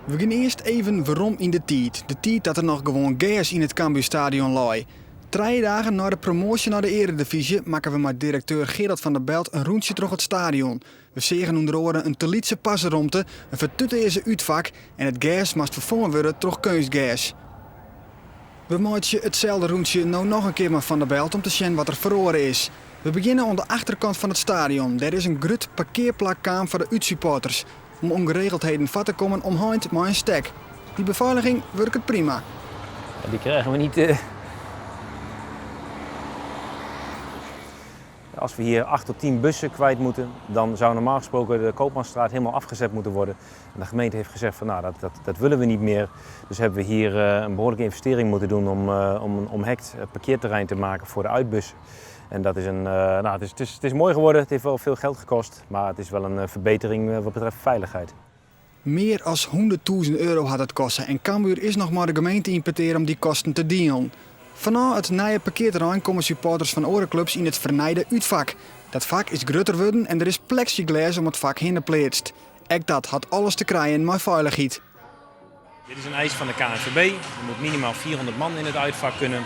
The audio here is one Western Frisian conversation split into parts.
We gean earst even werom yn de tiid. De tiid dat der noch gewoan gers yn it Cambuurstadion lei. Trije dagen nei de promoasje nei de earedivyzje makken we mei direkteur Gerald van der Belt in rûntsje troch it stadion. We seagen ûnder oare in te lytse parseromte, in fertutearze útfak en it gers moast ferfongen wurde troch keunstgers. We meitsje itselde rûntsje no noch in kear mei Van der Belt om te sjen wat der feroare is. We begjinne oan de achterkant fan it stadion. Dêr is in grut parkearplak kaam foar de útsupporters. Om ûngeregeldheden foar te kommen omheind mei in stek. Dy befeiliging wurket prima. Die krijgen we niet. Als we hier 8 tot 10 bussen kwijt moeten, dan zou normaal gesproken de Koopmansstraat helemaal afgezet moeten worden. En de gemeente heeft gezegd van nou, dat, dat, dat willen we niet meer. Dus hebben we hier een behoorlijke investering moeten doen om, om een omhekt parkeerterrein te maken voor de uitbussen. En dat is een, nou, het, is, het, is, het is mooi geworden, het heeft wel veel geld gekost, maar het is wel een verbetering wat betreft veiligheid. Mear as 100.000 euro hat it koste en Cambuur is noch mei de gemeente yn petear om dy kosten te dielen. Fanôf it nije parkearterrein komme supporters fan oare klups yn it fernijde útfak. Dat fak is grutter wurden en der is pleksyglês om it fak hinne pleatst. Ek dat hat alles te krijen mei feilichheid. Dit is een eis van de KNVB. Er moet minimaal 400 man in het uitvak kunnen.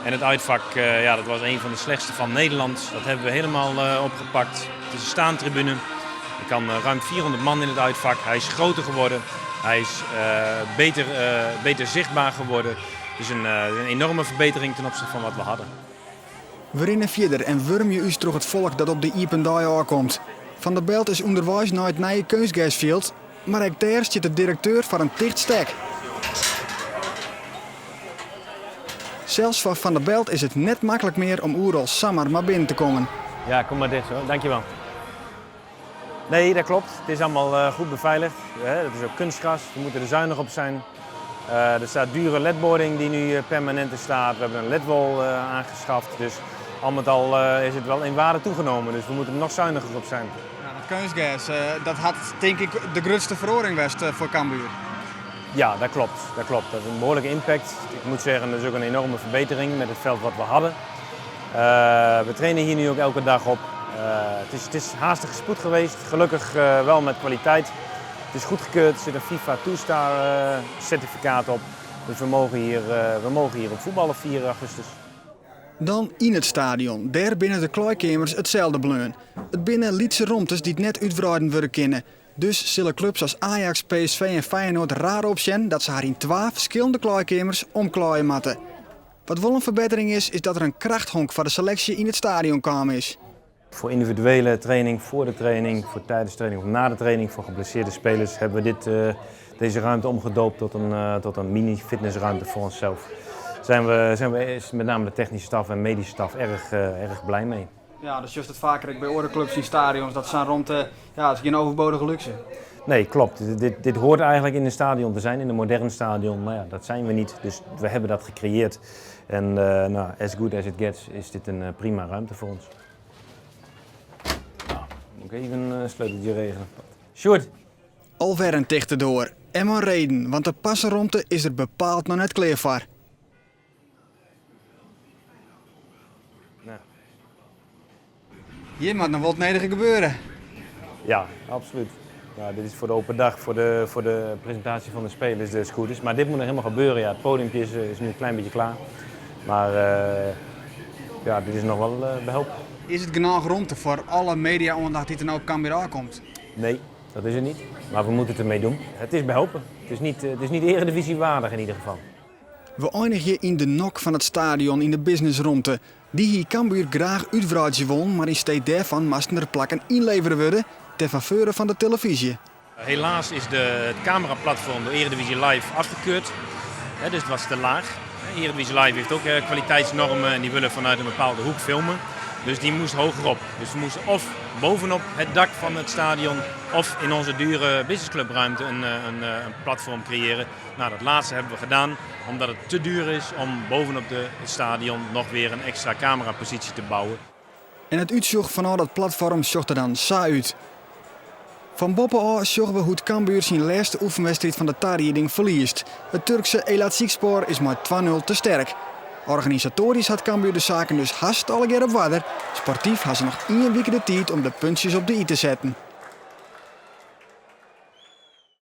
En het uitvak, ja, dat was een van de slechtste van Nederland. Dat hebben we helemaal opgepakt. Het is een staantribune. Er kan ruim 400 man in het uitvak. Hij is groter geworden. Hij is beter, beter zichtbaar geworden. Dus een, een enorme verbetering ten opzichte van wat we hadden. We rinne fierder en wurmje ús troch it folk dat op de iepen dei ôfkomt. Van der Belt is ûnderweis nei it nije keunstgersfjild, mar ek dêr stiet de direkteur foar in ticht stek. Sels foar Van der Belt is it net maklik mear om oeral samar mar binnen te kommen. Ja, kom maar dicht hoor. Dankjewel. Nee, dat klopt. Het is allemaal goed beveiligd. Het is ook kunstgras. We moeten er zuinig op zijn. Er staat dure ledboarding die nu permanent er staat. We hebben een ledwall aangeschaft. Dus al met al is het wel in waarde toegenomen. Dus we moeten er nog zuiniger op zijn. Ja, dat keunstgers, dat hat tink ik de grutste feroaring west foar Cambuur. Ja, dat klopt. Dat klopt. Dat is een behoorlijke impact. Ik moet zeggen, dat is ook een enorme verbetering met het veld wat we hadden. We trainen hier nu ook elke dag op. Het is haastige spoed geweest, gelukkig wel met kwaliteit. Het is goedgekeurd, er zit een FIFA 2-star certificaat op. Dus we mogen hier op voetballen 4 augustus. Dan yn it stadion. Dêr binne de klaaikeamers itselde bleaun. It binne lytse romtes dy't net útwreiden wurde kinne. Dus sille klups as Ajax, PSV en Feyenoord raar opsjen dat se har yn twa ferskillende klaaikeamers omklaaie moatte. Wat wol in ferbettering is, is dat der in krachthonk foar de seleksje yn it stadion kaam is. Voor individuele training, voor de training, voor tijdens de training of na de training, voor geblesseerde spelers hebben we deze ruimte omgedoopt tot een mini-fitnessruimte voor onszelf. Zijn we met name de technische staf en medische staf erg blij mee. Ja, dus just it faker ek by oare klups yn stadions, dat sa'n romte, ja, it is gjin overbodige luxe. Nee, klopt. Dit hoort eigenlijk in een stadion te zijn, in een modern stadion. Maar ja, dat zijn we niet, dus we hebben dat gecreëerd. En nou, as good as it gets is dit een prima ruimte voor ons. Nou, moet ik even een sleuteltje regelen. Sjoerd! Alwer in tichte doar. En mei reden, want de parseromte is der bepaald noch net klear foar. Nou. Hjir moat noch wol it nedige gebeure. Ja, absoluut. Ja, dit is voor de open dag, voor de presentatie van de spelers, de scooters. Maar dit moet nog helemaal gebeuren. Ja, het podiumpje is nu een klein beetje klaar. Maar ja, dit is nog wel behelp. Is it genôch romte foar alle media-oandacht dy't der no op Cambuur komt? Nee, dat is het niet. Maar we moeten het ermee doen. Het is behelpen. Het is niet eredivisie waardig in ieder geval. We einigje yn de nok fan it stadion yn de businessromte. Dy hie Cambuur graach útwreidzje wollen, mar yn stee dêrfan moasten der plakken ynlevere wurde ten faveure fan de telefyzje. Helaas is het cameraplatform door Eredivisie Live afgekeurd. Dus het was te laag. Eredivisie Live heeft ook kwaliteitsnormen en die willen vanuit een bepaalde hoek filmen. Dus die moest hogerop. Dus we moesten of bovenop het dak van het stadion of in onze dure businessclubruimte een platform creëren. Nou, dat laatste hebben we gedaan omdat het te duur is om bovenop het stadion nog weer een extra camerapositie te bouwen. En it útsjoch fan al dat platfoarm sjocht der dan sa út. Fan boppe ôf sjogge we hoe't Cambuur syn lêste oefenwedstriid fan de tarieding ferliest. It Turkse Elazığspor is mei 2-0 te sterk. Organisatoarysk hat Cambuur de saken dus hast allegear op oarder. Sportyf ha se noch ien wike de tiid om de puntsjes op de i te setten.